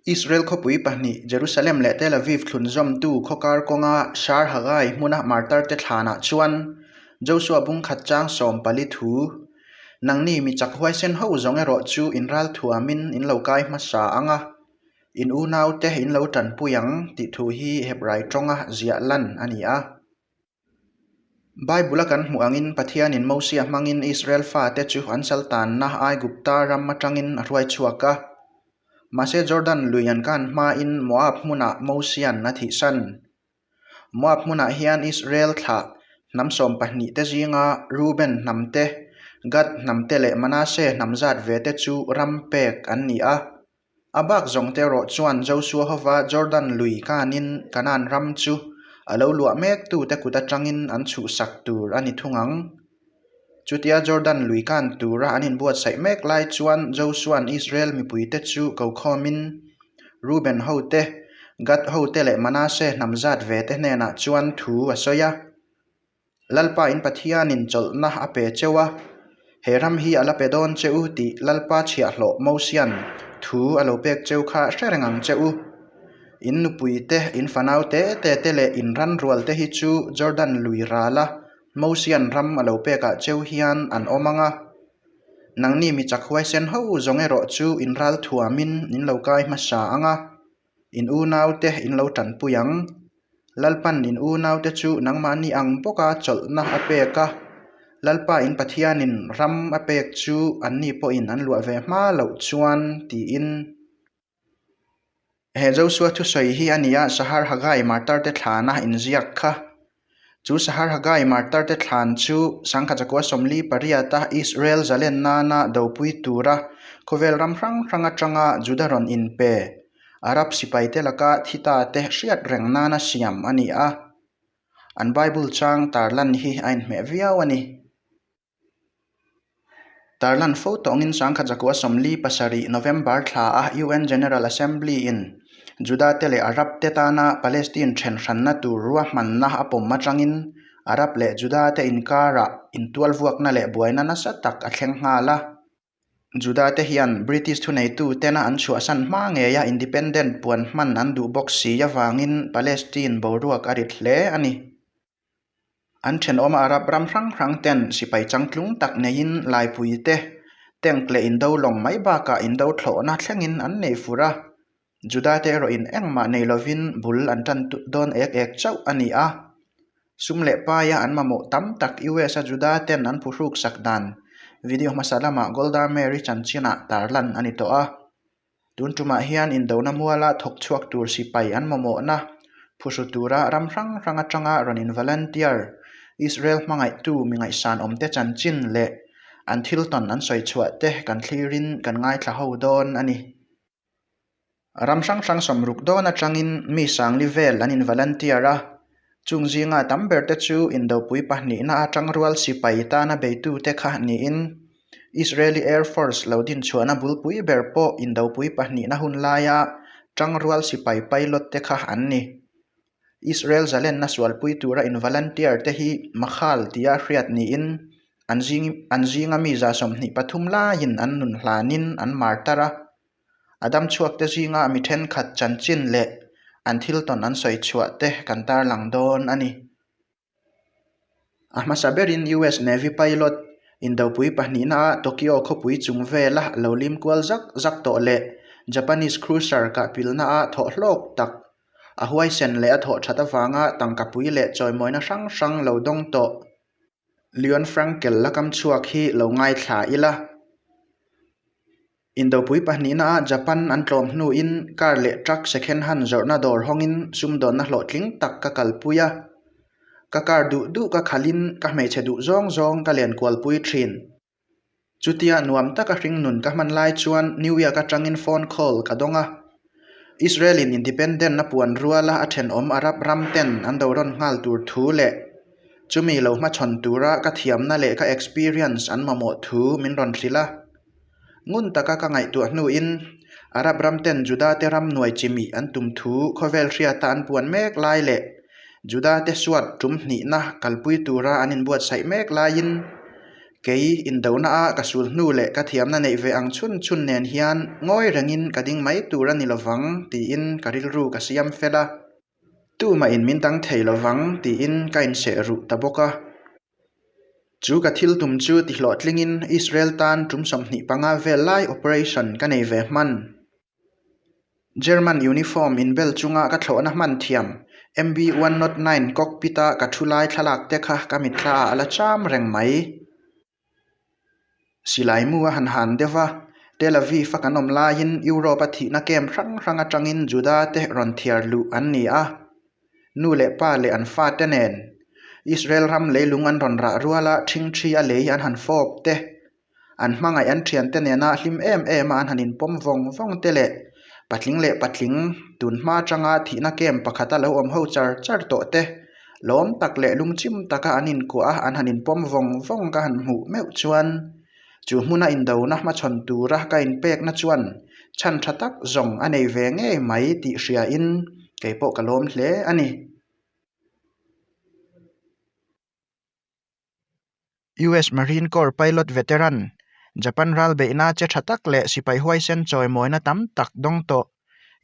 Israel khawpui pahnih Jerusalem leh Tel Aviv thlunzawmtu khawkar kawnga Shar Hagai hmuna martarte thlanah chuan Joshua bungkhat chang 14 thu, Nangni mi chak huaisen ho zawng erawh chu in ralthuamin in lo kai hmasa ang a, in unaute in lo tanpui ang tih thu hi Hebrai tawnga ziah lan a ni a. Bible-a kan hmuh angin Pathianin Mosia hmangin Israel fate chu an saltanna Aigupta ram atangin a hruai chhuak a. Mahse Jordan lui an kan hmain Moab hmunah Mosia'n a thihsan. Moab hmunah hian Israel thlah hnam 12 te zinga Reuben hnam te, Gad hnam te leh Manasseh hnam zat ve te chu ram pek an ni a. A bak zawng te erawh chuan Joshua hova Jordan lui kanin Kanaan ram chu a lo luah mek tute kut atangin an chhuhsak tur a ni thung ang. Chutia Jordan lui kan tura an inbuatsaih mek lai chuan Joshua'n Israel mipuite chu ko khawmin Reuben hote, Gad hote leh Manasseh hnam zat ve te hnenah chuan thu a sawi a. Lalpa in Pathianin chawlhna a pe cheu a, he ram hi a la pe dawn che u tih Lalpa chhiahhlawh Mosia'n thu a lo pek cheu kha hre reng ang che u. In nupui te, in fanau te te te leh in ran rual te hi chu Jordan lui rala Mosia'n ram a lo pekah cheu hian an awm ang a. Nangni mi chak huaisen ho zawng erawh chu in ral thuamin in lo kai hmasa ang a. In unaute in lo tanpui ang. Lalpan in unaute chu nangmahni ang bawka chawlhna a pek a, Lalpa in Pathianin ram a pek chu anni pawhin an luah ve hma loh chuan, tiin. He Joshua thusawi hi a nia Shahar Hagai martarte thlana inziak kha. Chu Shahar Hagai martarte thlan chu Sangkhat 48-a Israel zalen nana dopui tura khawvel ram hrang hrang atanga Juda rawn inpe Arab sipaite laka thi ta te hriat reng nana siam a ni a. An Bible chang tarlan hi a inhmeh viau a ni. Tarlan fo tawngin 1947 November thla a UN General Assembly in Juda te leh Arab te tana Palestine then hranna tur ruahmanna a pawm atangin Arab leh Juda te inkarah intualvuakna leh buaina nasa tak a thleng nghal a. Juda te hian British thuneitu tena an chhuahsan hma ngeia independent puan hman an duh bawk si avangin Palestine boruak a rit hle a ni. An thenawm Arab ram hrang hrang ten sipai changtlung tak neiin laipui te, tank leh indo lawng mai bakah indo thlawhna thlengin an nei fur a. Juda te erawhin engmah nei lovin bul an tan dawn ek ek chauh a ni a. Sum leh paia an mamawh tam tak US a Juda ten an phuhruk sak dan video hmasa lamah Golda Meir-i chanchinah tarlan a ni tawh a. Tun tumah hian indona muala thawk chhuak tur sipai an mamawhna phuhru tura ram hrang hrang atanga rawn in volunteer Israel hmangaihtu mi ngaihsan awmte chanchin leh an thil tawn an sawi chhuah te kan thlirin kan ngaithla ho dawn a ni. Ram hrang hrang 60 dawn atangin mi sangli vel an in volunteer a, chung zinga tam ber te chu indopui pahnihna atang rual sipai tana beitute kha niin Israeli Air Force lo din chhuahna bulpui ber pawh indopui pahnihna hun laia tangrual sipai pilot te kha an ni. Israel zalenna sualpui tura in volunteer te hi Makhal tia hriat niin an zing an zinga mi 23 laiin an nun hlanin an martar a. A dam chhuak te zinga mi thenkhat chanchin leh an thil tawn an sawi chhuah te kan tarlang dawn a ni. A hmasa berin US Navy pilot indopui pahnihna a Tokyo khawpui chung vela lo lim kual zak zak tawh leh Japanese cruiser kahpilna a thawh hlawk tak a huaisen leh a thawh that avanga tangkapui leh chawimawina hrang hrang lo dawng tawh Leon Frankel la kam chhuak hi lo ngaithla ila. Indopui pahnihna a Japan an tlawm hnuin car leh truck second hand zawrhna dawr hawngin sumdawnna hlawhtling tak ka kalpui a. Ka car duh duh ka khalhin ka hmeichhe duh zawng zawng ka len kualpui thin. Chutia nuam taka hring nun ka hman lai chuan New York atangin phone call ka dawng a. Israel in independent a puan ruala a thenawm Arab ram ten an do rawn nghal tur thu leh chumi lo hmachhawn tura ka thiamna leh ka experience an mamawh thu min rawn hrilh a. Ngun taka ka ngaihtuah hnuin Arab ram ten Juda te ram nuai chimih an tum thu khawvel hriata an puan mek lai leh Juda te suat tum hnihna kalpui tura an inbuatsaih mek laiin. Kei indona a ka sul hnu leh ka thiamna neih ve ang chhun chhun nen hian ngawi rengin ka ding mai tur a ni lovang tiin ka rilru ka siam fel a. Tumah in min dang thei lovang tiin ka inseh ruh ta bawk a. Chu ka thil tum chu tihlawhtlingin Israel tan tum 25 vel lai operation ka nei ve hman. German uniform inbel chunga ka thlawhna hman thiam MB 109 cockpit a ka thu lai thlalak te kha ka mitthla ah a la cham reng mai. Silai mu a han han deuh va, Tel Aviv a kan awm laiin Europe a thihna camp hrang hrang atangin Juda te rawn thiar luh an ni a. Nu leh pa leh an fate nen Israel ram leilung an rawn rah rual a, ṭhingṭhi a lei an han fawp te, an hmangaih an thiante nena hlim em em a an han inpawm vawng vawng te leh patling leh patling tun hma atanga thihna camp pakhata lo awm ho char char tawh te lawm tak leh lungchim taka an inkuah a an han inpawm vawng vawng ka han hmuh meuh chuan chu hmuna indona hmachhawn tura ka inpekna chuan chhan tha tak zawng a nei ve ngei mai tih hriain kei pawh ka lawm hle a ni. US Marine Corps pilot veteran, Japan ral beihna che tha tak leh sipai huaisen chawimawina tam tak dawng tawh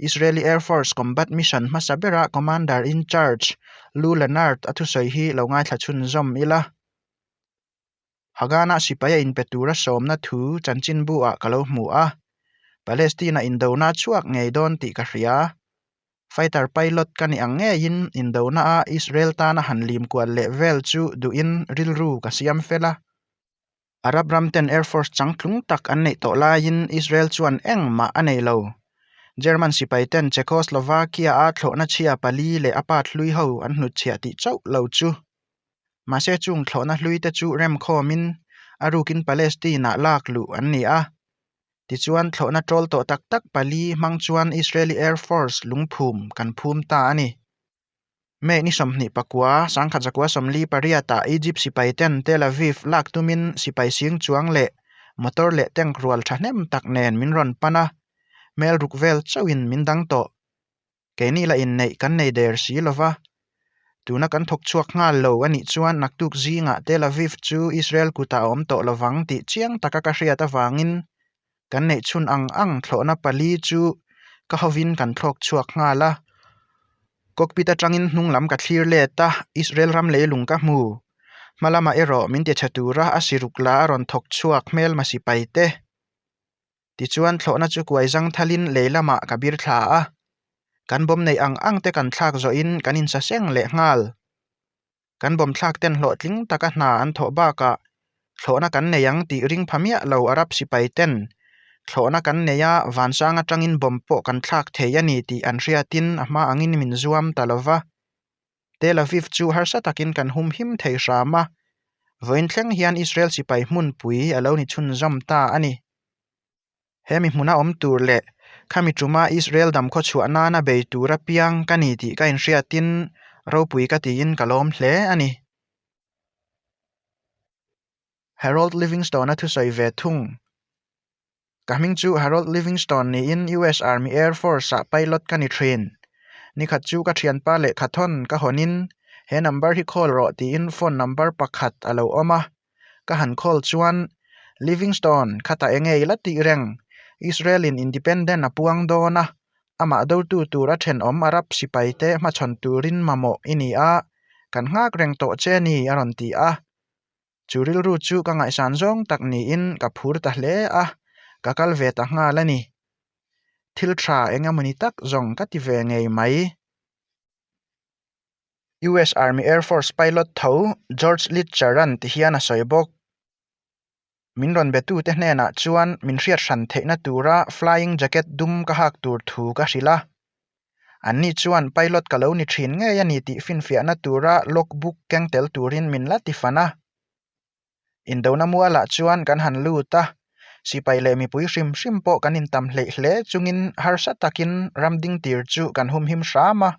Israeli Air Force combat mission hmasa bera commander in charge Lou Lenard a thusawi hi lo ngaithla chhunzawm ila. Haganah sipai a inpe tura sawmna thu chanchinbu ah ka lo hmu a, Palestine-a indona a chhuak ngei dawn tih ka hria. Fighter pilot ka ni ang ngeiin indona a Israel tana han lim kual leh vel chu duhin rilru ka siam fel a. Arab ram ten Air Force changtlung tak an neih tawh laiin Israel chuan engmah a nei lo. German sipai ten Czechoslovakia-a thlawhna chhia pali leh a part hlui ho an hnutchhiah tih chauh lo chu. Mahse chung thlawhna hlui te chu remkhawmin a rukin Palestine-ah lak luh an ni a. Tichuan thlawhna ṭawl tawh tak tak pali hmang chuan Israeli Air Force lungphum kan phum ta a ni. May ni 29, 1948-ah Egypt sipai ten Tel Aviv lak tumin sipai sing chuang leh motor leh tank rual thahnem tak nen min rawn pan a, hmel ruk vel chauhin min dang tawh. Keini la inneih kan nei der si lo va, tuna kan thawk chhuak nghal lo a nih chuan naktuk zingah Tel Aviv chu Israel kutah a awm tawh lo vang tih chiang taka ka hriat avangin kan neih chhun ang ang thlawhna pali chu ka hovin kan thlawk chhuak nghal a. Cockpit atangin hnung lam ka thlir let a, Israel ram leilung ka hmu. Hma lamah erawh min tichhe tura a siruk la a rawn thawk chhuak hmelma sipai te. Tichuan thlawhna chu kuai zang thalin lei lamah ka bir thla a, kan bawm neih ang ang te kan thlak zawhin kan insa seng leh nghal. Kan bawm thlak ten hlawhtling taka hna an thawh bakah thlawhna kan nei ang tih ring pha miah lo Arab sipai ten thlawhna kan nei a, vansang atangin bawm pawh kan thlak thei a ni tih an hriatin a hma angin min zuam ta lo va. Tel Aviv chu harsa takin kan humhim thei hram a, vawiin thleng hian Israel sipai hmunpui a lo ni chhunzawm ta a ni. He mi hmuna awm tur leh khami tuma Israel damkhaw chhuah nana bei tura piang ka ni tih ka inhriatin ropui ka tiin ka lawm hle a ni. Harold Livingstone-a thusawi ve thung. Ka hming chu Harold Livingstone niin US Army Air Force-ah pilot ka ni thin. Nikhat chu ka thianpa lehkhathawn ka hawnin he number hi call rawh tiin phone number pakhat a lo awm a. Ka han call chuan Livingstone khatah enge i la tih reng? Israel-in independent a puang dawn a, amah dotu tur a thenawm Arab sipaite hmachhawn turin mamawh i ni a, kan nghak reng tawh che a ni a rawn ti a. Chu rilru chu ka ngaihsan zawng tak niin ka phur ta hle a, ka kal ve ta nghal a ni. Thil tha eng emawni tak zawng ka ti ve ngei mai. US Army Air Force pilot tho George Litcher-a'n ti hian a sawi bawk. Min rawn betute hnenah chuan min hriat hran theihna tura flying jacket dum ka hak tur thu ka hrilh a. Anni chuan pilot ka lo ni thin ngei a ni tih finfiahna tura log book keng tel turin min la ti fan a. Indona mualah chuan kan han lut a, sipai leh mipui hrim hrim pawh kan intam hleih hle chungin harsa takin ram ding tir chu kan humhim hram a.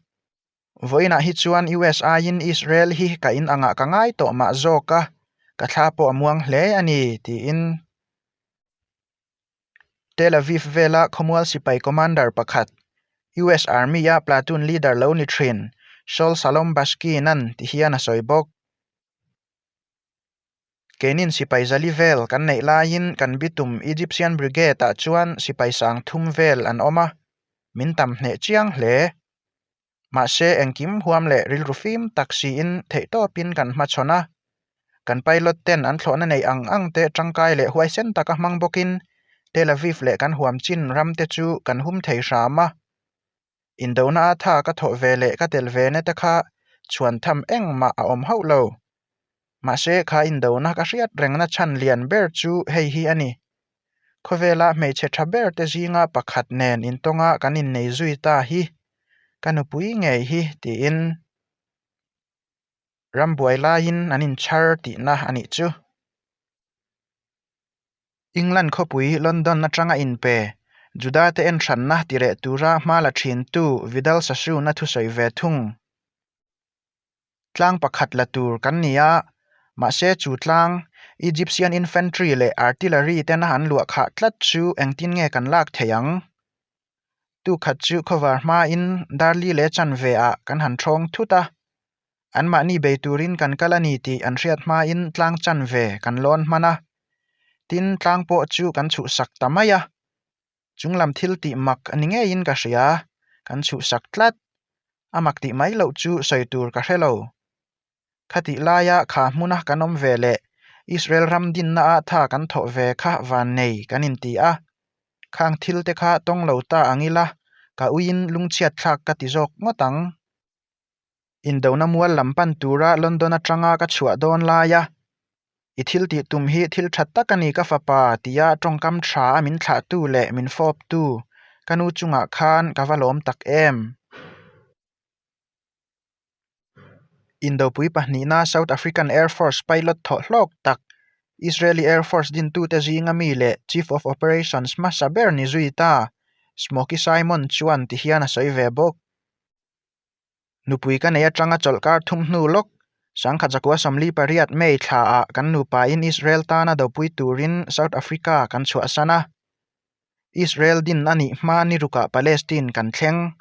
Vawiinah hi chuan US aiin Israel hi ka in angah ka ngai tawh mah zawk a, ka thla pawh a muang hle a ni, tiin. Tel Aviv vela khawmual sipai commander pakhat, US Army-a platoon leader lo ni thin, Shaul Shalom Bashkin-a'n ti hian a sawi bawk. Keinin sipai zali vel kan neih laiin kan bitum Egyptian Brigade-ah chuan sipai sang thum vel an awm a, min tam hneh chiang hle. Mahse engkim huam leh rilru fim tak siin theihtawpin kan hmachhawn a, kan pilot ten an thlawhna neih ang ang te tangkai leh huaisen taka hmang bawkin Tel Aviv leh kan huam chin ram te chu kan hum thei hram a. Indona a tha ka thawh ve leh ka tel ve na te kha chhuan tham engmah a awm hauh lo. Mahse kha indona ka hriat rengna chhan lian ber chu hei hi a ni. Khawvela hmeichhe tha ber te zinga pakhat nen intawnga kan innei zui ta hi ka nupui ngei hi tiin rambuai laiin an inchhar tihna a nih chu. England khawpui London atanga inpe Juda te enhranna tireh tura hma la thintu Vidal Sassoon a thusawi ve thung. Tlang pakhat la tur kan ni a, mahse chu tlang Egyptian infantry leh artillery tena an luah khah tlat chu engtin nge kan lak theih ang? Tu khat chu khawvar hmain Darli leh chanve ah kan han thawng thut a, anmahni bei turin kan kal a ni tih an hriat hmain tlang chanve kan lawn hman a, tin tlang pawh chu kan chhuhsak ta mai a. Chunglam thil tih mak a ni ngeiin ka hria, kan chhuhsak tlat. A mak tih mai loh chu sawi tur ka hre lo. Khatih laia kha hmuna kan awm ve leh Israel ram dinna ah tha kan thawh ve kha van nei kan inti a. Khang thil te kha tawng lo ta ang ila, ka uiin lungchhiat thlak ka ti zawk ngawt ang. Indona mual lam pan tura London atanga ka chhuah dawn laia I thil tih tum hi thil tha tak a ni ka fapa tia tawngkam tha a min thlahtu leh min fawptu ka nu chungah khan ka va lawm tak em. Indopui pahnihna South African Air Force pilot thawh hlawk tak Israeli Air Force dintute zinga mi leh Chief of Operations hmasa ber ni zui ta Smokey Simon chuan tihian a sawi ve bawk. Nupui ka nei atanga chawlhkar thum hnu lawk, sangkhat zakua 48 May thlaah kan nupain Israel tana dopui turin South Africa kan chhuahsan a. Israel din a nih hma ni rukah Palestine kan thleng.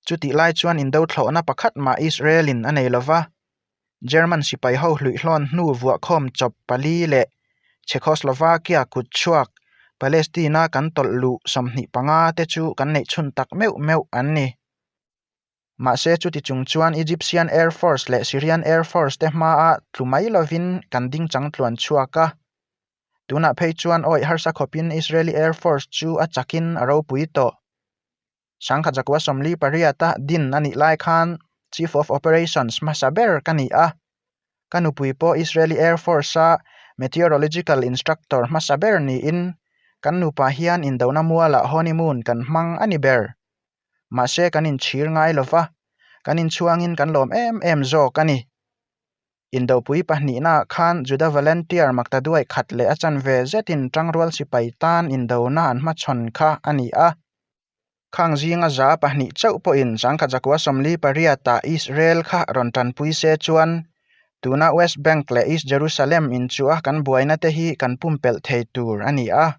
Chutih lai chuan indo thlawhna pakhat mah Israel-in a nei lova, German sipai ho hluihlawn hnu vuahkhawm chawp pali leh Czechoslovakia kut chhuak Palestine-a kan tawlh luh 25 te chu kan neih chhun tak meuh meuh an ni. Mahse chuti chung chuan Egyptian Air Force leh Syrian Air Force te hmaah tlu mai lovin kan ding chang tluan chhuak a. Tunah phei chuan awih harsa khawpin Israeli Air Force chu a chakin a ropui tawh. Sangkhat zakua 48 a din a nih lai khan Chief of Operations hmasa ber ka ni a. Ka nupui pawh Israeli Air Force-a Meteorological Instructor hmasa ber niin kan nupa hian indona mualah honeymoon kan hmang a ni ber. Mahse kan inchhir ngai lo va, kan inchhuangin kan lawm em em zawk a ni. Indopui pahnihnaah khan Juda volunteer maktaduai khat leh a chanve zetin tangrual sipai tan indona an hmachhawn kha a ni a. Khang zinga za pahnih chauh pawhin sangkhat zakua 48 ah Israel kha rawn tanpui se chuan tuna West Bank leh East Jerusalem inchuh a kan buaina te hi kan pumpelh thei tur a ni a.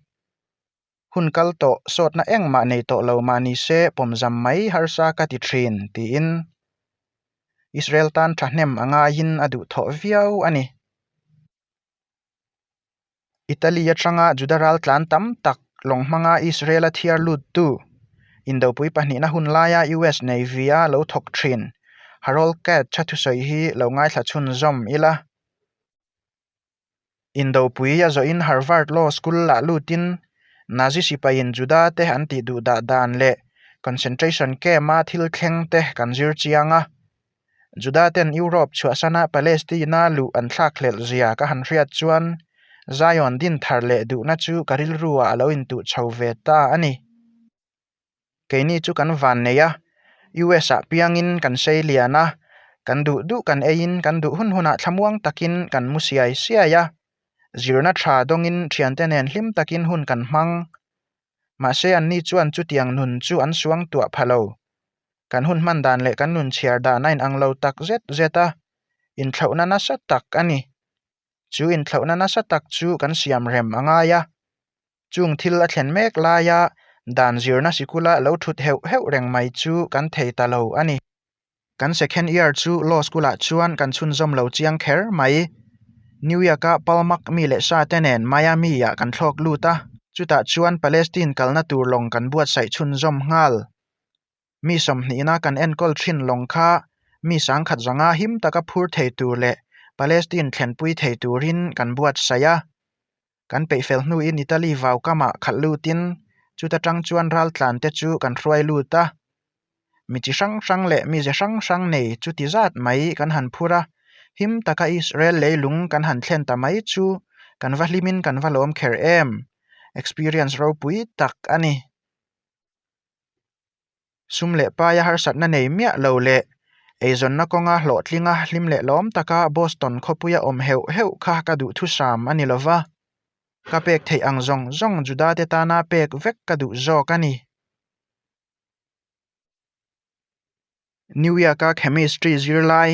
Hun kal tawh sawtna engmah nei tawh lo mah ni se pawmzam mai harsa ka ti thin, tiin Israel tan thahnem a ngaiin a duhthawh viau a ni. Italy atanga Juda ral tlan tam tak lawng hmanga Israel a thiar luttu Indopui pahnihna hun laia US Navy-a lo thawk thin Harold Katz a thusawi hi lo ngaithla chhunzawm ila. Indopui a zawhin Harvard Law School lah lutin Nazi sipaiin Juda te an tih duh dah dan leh concentration camp-a thil thleng te kan zir chiang a. Juda ten Europe chhuahsana Palestina luh an thlak hlelh zia ka han hriat chuan Zion din thar leh duhna chu ka rilruah a lo intuh chho ve ta a ni. Keini chu kan van nei a, US ah piangin kan sei lian a, kan duh duh kan eiin kan duh hun hunah thlamuang takin kan mu siai siai a, zirna tha dawngin thiante nen hlim takin hun kan hmang. Mahse anni chuan chutiang nun chu an suang tuah pha lo. Kan hun hman dan leh kan nun chhiar dan a inang lo tak zet zet a, inthlauhna nasa tak a ni. Chu inthlauhna nasa tak chu kan siam rem a ngai a. Chung thil a thlen mek laia dan zirna sikula lo thut heuh heuh reng mai chu kan thei ta lo a ni. Kan second year chu law school ah chuan kan chhunzawm lo chiang kher mai. New York-a Palmach mi leh sa te nen Miami-ah kan thlawk lut a, chutah chuan Palestine kalna tur lawng kan buatsaih chhunzawm nghal. Mi sawmhnihna kan enkawl thin lawng kha mi sangkhat zanga him taka phur thei tur leh Palestine thlenpui thei turin kan buatsaih a. Kan peihfel hnuin Italy vau kamah khalh lutin chuta tang chuan raltlan te chu kan hruai lut a. Mi chi hrang hrang leh mize hrang hrang nei chuti zat mai kan han phur a, him taka Israel leilung kan han thlen ta mai chu kan va hlimin kan va lawm kher em! Experience ropui tak a ni. Sum leh paia harsatna nei miah lo leh eizawnna kawnga hlawhtlinga hlim leh lawm taka Boston khawpuia awm heuh heuh kha ka duhthusam a ni lova, ka pek theih ang zawng zawng Judate tana pek vek ka duh zawk a ni. New York-a chemistry zirlai,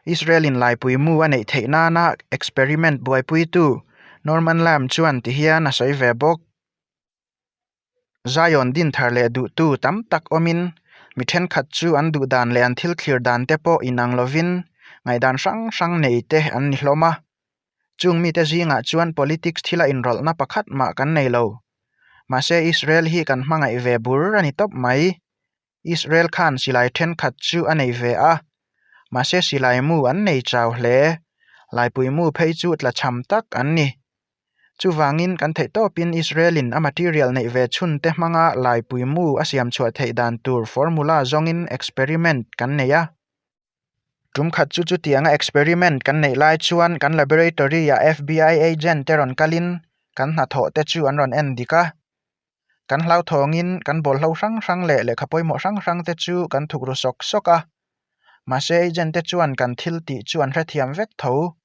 Israel-in laipui mu a neih theih nana experiment buaipuitu Norman Lamb chuan tihian a sawi ve bawk. Zion din thar leh duhtu tam tak awmin mi thenkhat chu an duh dan leh an thil thlir dan te pawh inang lovin ngaihdan hrang hrang nei te an ni hlawm a. Chung mite zingah chuan politics thila inrawlhna pakhat mah kan nei lo. Mahse Israel hi kan hmangaih ve bur a ni tawp mai. Israel khan silai thenkhat chu a nei ve a, mahse silai mu an nei chau hle. Laipui mu phei chu tlachham tak an ni. Chuvangin kan theih tawpin Israel-in a material neih ve chhun te hmanga laipui mu a siam chhuah theih dan tur formula zawngin experiment kan nei a. Tum khat chu chutianga experiment kan neih lai chuan kan laboratory-ah FBI agent te rawn kalin kan hnathawh te chu an rawn en dik a. Kan hlauthawngin kan bawlhlo hrang hrang leh lehkha pawimawh hrang hrang te chu kan thuk ru sawk sawk a. Mahse agent te chuan kan thil tih chu an hrethiam vek tho.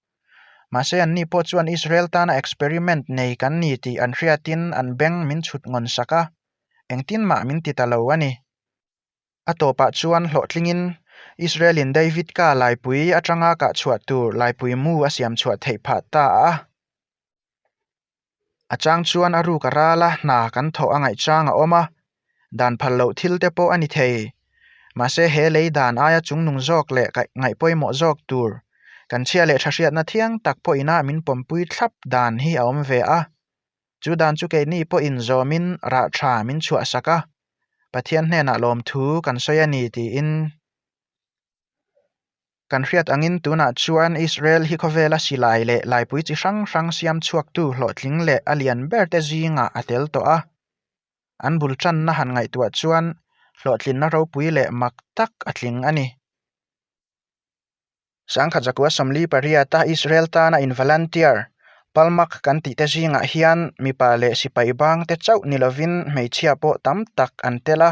Mahse anni pawh chuan Israel tana experiment nei kan ni tih an hriatin an beng min chhut ngawn sak a, engtin mah min ti ta lo a ni. A tawpah chuan hlawhtlingin Israel-in David ka laipui atanga kah chhuah tur laipui mu a siam chhuah theih phah ta a. A chang chuan a ruk a ral a, hna kan thawh a ngaih chang a awm a, dan phal loh thil te pawh a ni thei. Mahse he lei dan aia chungnung zawk leh ngaih pawimawh zawk tur kan chhia leh tha hriatna thiang tak pawhina min pawmpui thlap dan hi a awm ve a. Chu dan chu keini pawhin zawmin rah tha min chhuahsak a, Pathian hnenah lawmthu kan sawi a ni tiin kan hriat angin tunah chuan Israel hi khawvela silai leh laipui chi hrang hrang siam chhuaktu hlawhtling leh a lian ber te zingah a tel tawh a. An bul tanna han ngaihtuah chuan hlawhtlinna ropui leh mak tak a tling a ni. Sangkhat zakua sawmli pariata Israel tana in volunteer, Palmach kan tih te zingah hian mipa leh sipai bang te chauh ni lovin hmeichhia pawh tam tak an tel a.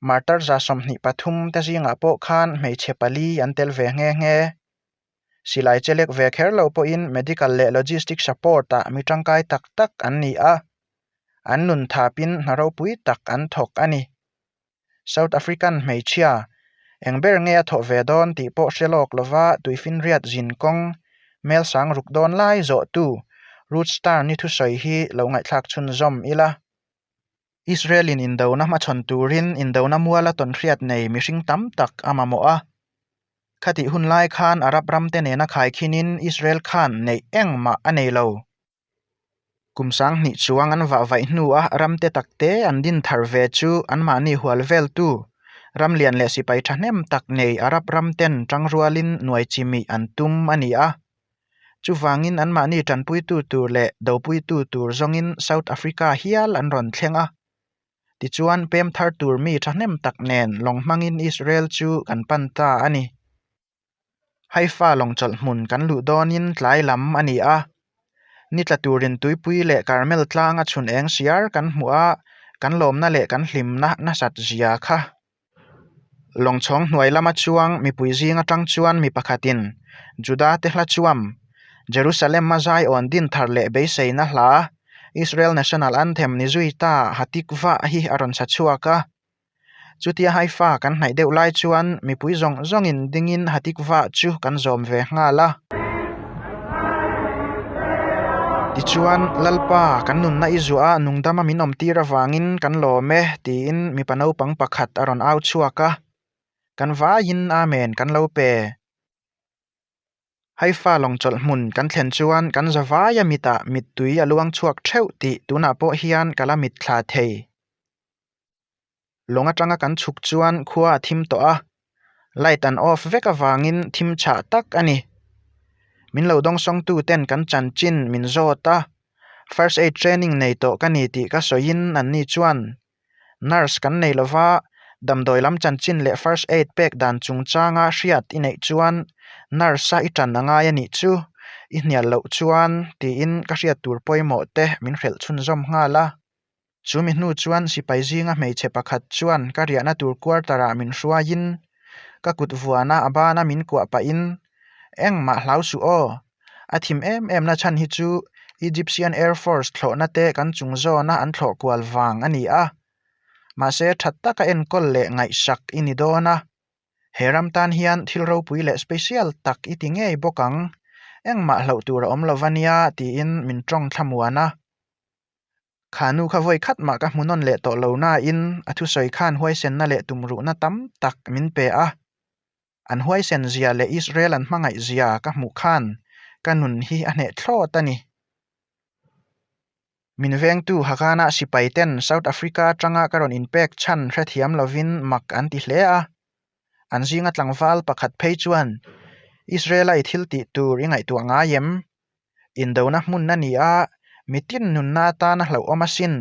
Martar 23 te zingah pawh khan hmeichhe pali an tel ve nghe nghe. Silai chelek ve kher lo pawhin medical leh logistic support ah mi tangkai tak tak an ni a, an nun thapin hna ropui tak an thawk a ni. South African hmeichhia eng ber nge a thawh ve dawn tih pawh hre lawk lova tuifinriat zin kawng mel sang ruk dawn lai zawhtu Ruth Stern ni thusawi hi lo ngaihthlak chhunzawm ila. Israel-in indona hmachhawn turin indona muala tawnhriat nei mihring tam tak a mamawh a. Khatih hun lai khan Arab ramte nena khaikhinin Israel khan neih engmah a nei lo. Kum sanghnih chuang an vah vaih hnua ramte takte an din thar ve chu anmahni hual veltu ram lian leh sipai thahnem tak nei Arab ramten tangrualin nuai chimih an tum a ni a. Chuvangin anmahni tanpuitu tur leh dopuitu tur zawngin South Africa hial an rawn thleng a. Tichuan pem thar tur mi thahnem tak nen lawng hmangin Israel chu kan pan ta a ni. Haifa lawng chawlh hmun kan luh dawnin tlai lam a ni a, ni tla turin tuipui leh Karmel tlanga chhun eng siar kan hmuh a, kan lawmna leh kan hlimna nasat zia kha. Lawng chhawng hnuai lama chuang mipui zing atang chuan mi pakhatin Juda te hla chuam Jerusalem a zai awn din thar leh beiseina hla Israel National Anthem ni zui ta Hatikvah hi a rawn sa chhuak a. Chutia Haifa kan hnaih deuh lai chuan mipui zawng zawngin dingin Hatikvah chu kan zawm ve nghal a. Tichuan, Lalpa, kan nunna i zuah a, nungdama min awmtir avangin kan lawm e, tiin mipa naupang pakhat a rawn au chhuak a. Kan vaiin Amen kan lo pe. Haifa lawng chawlh hmun kan thlen chuan kan zavaia mitah mittui a luang chhuak theuh tih tunah pawh hian ka la mitthla thei. Lawng atanga kan chhuk chuan khua a thim tawh a, light an off vek avangin thim chhah tak a ni. Min lo dawngsawngtu ten kan chanchin min zawt a, first aid training nei tawh ka ni tih ka sawiin anni chuan nurse kan nei lova damdawi lam chanchin leh first aid pek dan chungchanga hriat i neih chuan nurse a i tan a ngai a nih chu i hnial loh chuan tiin ka hriat tur pawimawh te min hrelh chhunzawm nghal a. Chu mi hnu chuan sipai zinga hmeichhe pakhat chuan ka riahna tur quarter ah min hruaiin ka kut vuana a bana min kuah pahin engmah hlau suh aw, a thim em em na chhan hi chu Egyptian Air Force thlawhna te kan chung zawna an thlawh kual vang a ni a, mahse that taka enkawl leh ngaihsak i ni dawn a, he ram tan hian thil ropui leh special tak i ti ngei bawk ang, engmah hlauh tur a awm lo va nia tiin min tawng thlamuan a. Kha nu kha vawi khat mah ka hmu nawn leh tawh lo nain a thusawi khan huaisenna leh tumruhna tam tak min pe a. An huaisen zia leh Israel an hmangaih zia ka hmuh khan ka nun hi a hneh thlawt a ni. Min vengtu Haganah sipai ten South Africa atanga ka rawn inpek chhan hrethiam lovin mak an ti hle a. An zinga tlangval pakhat phei chuan, Israel-a i thil tih tur i ngaihtuah ngai em? Indona hmun a ni a, mitin nunna atan a hlauhawm asin.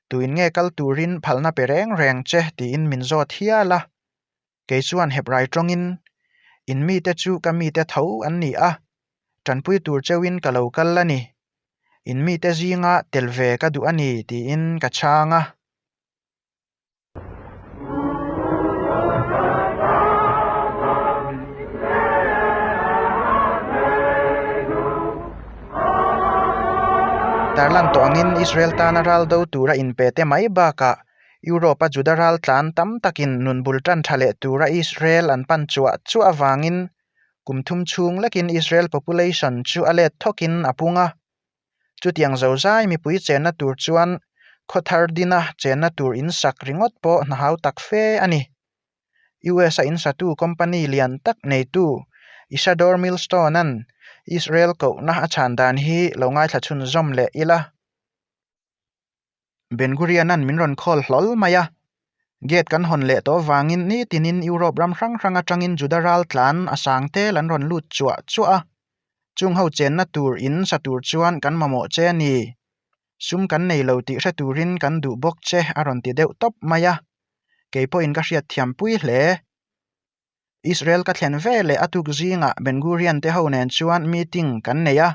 Tuin nge kal turin phalna pe reng reng che tiin min zawt hial a. Kei chuan Hebrai tawngin, In mite chu ka mite tho an ni a, tanpui tur cheuhin ka lo kal a ni. In mite zinga tel ve ka duh a ni tiin ka chhang a. Tarlan tawh angin Israel tana ral do tura inpe te mai bakah Europe-a Juda ral tlan tam takin nun bul tan tha leh tura Israel an pan chuah chuah avangin kum thum chhung lekin Israel population chu a let thawkin a pung a. Chutiang zozai mipui chenna tur chuan khaw thar dina chenna tur in sak ringawt pawh hna hau tak fe a ni. US-a in satu company lian tak neitu Isadore Millstone-a'n Israel kohna a chhan dan hi lo ngaithla chhunzawm leh ila. Ben Gurion-a'n min rawn call hlawl mai a, gate kan hawn leh tawh avangin nitinin Europe ram hrang hrang atangin Juda ral tlan a sang tel an rawn lut chuah chuah a, chung ho chenna tur in sa tur chuan kan mamawh che a ni, sum kan nei lo tih hre turin kan duh bawk che a rawn ti deuh tawp mai a, kei pawhin ka hriatthiam pui hle. Israel ka thlen ve leh a tuk zingah Ben Gurion te ho nen chuan meeting kan nei a.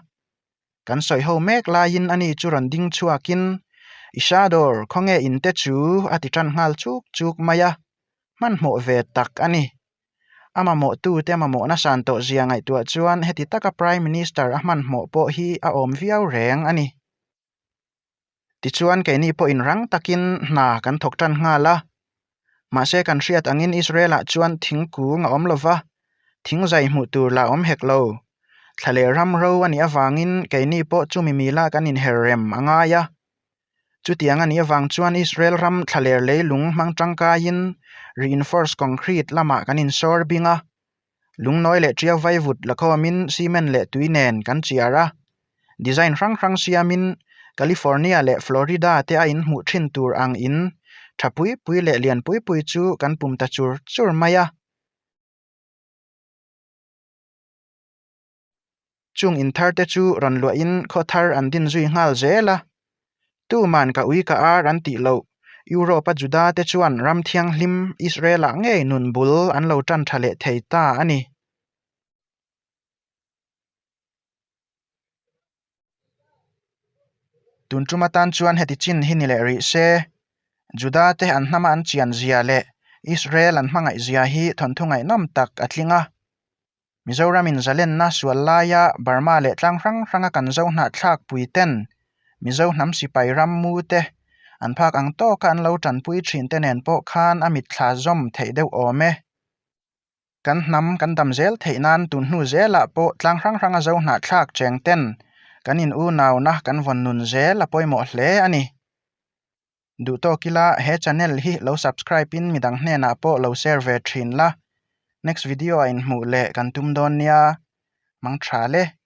Kan sawi ho mek laiin ani chu rawn ding chhuakin, Isador, khawnge in te chu? a ti tan nghal chuk chuk mai a, hmanhmawh ve tak a ni. A mamawhtu te mamawhna san tawh zia ngaihtuah chuan heti taka Prime Minister a hmanhmawh pawh hi a awm viau reng a ni. Tichuan keini pawhin rang takin hna kan thawk tan nghal a. Mahse kan hriat angin Israel-ah chuan thingkung a awm lo va, thingzai hmuh tur lah awm hek lo. Thla leh ram ro a nih avangin keini pawh chumi mila kan inher rem a ngai a. Chutiang a nih avang chuan Israel ram thla ler leilung hmang tangkaiin reinforced concrete lamah kan insawr bing a. Lungnawi leh ṭiau vaivut la khawmin cement leh tui nen kan chiar a. Design hrang hrang siamin California leh Florida te a inhmuh thin tur ang in tha pui pui leh lian pui pui chu kan pum ta chur chur mai a. Chung in thar te chu rawn luahin khaw thar an din zui nghal zel a. Tuman ka ui ka ar an tih loh Europe-a Juda te chuan ram thianghlim Israel-ah ngei nun bul an lo tan tha leh thei ta a ni. Tun tum atan chuan heti chin hi ni leh rih se, Juda te an hnama an chian zia leh Israel an hmangaih zia hi thawnthu ngaihnawm tak a tling a. Mizoramin zalenna sual laia Burma leh tlang hrang hranga kan zo hnahthlak pui ten Mizo hnam sipai ram mu te an phak ang tawka an lo tanpui thin te nen pawh khan a mitthla zawm theih deuh awm e. Kan hnam kan dam zel theih nan tun hnu zelah pawh tlang hrang hranga zo hnahthlak cheng ten kan in unauna kan vawn nun zel a pawimawh hle a ni. Duh tawk ila he channel hi lo subscribe in midang hnenah pawh lo share ve thin la. Next video ah inhmuh leh kan tum dawn nia. Mang tha le.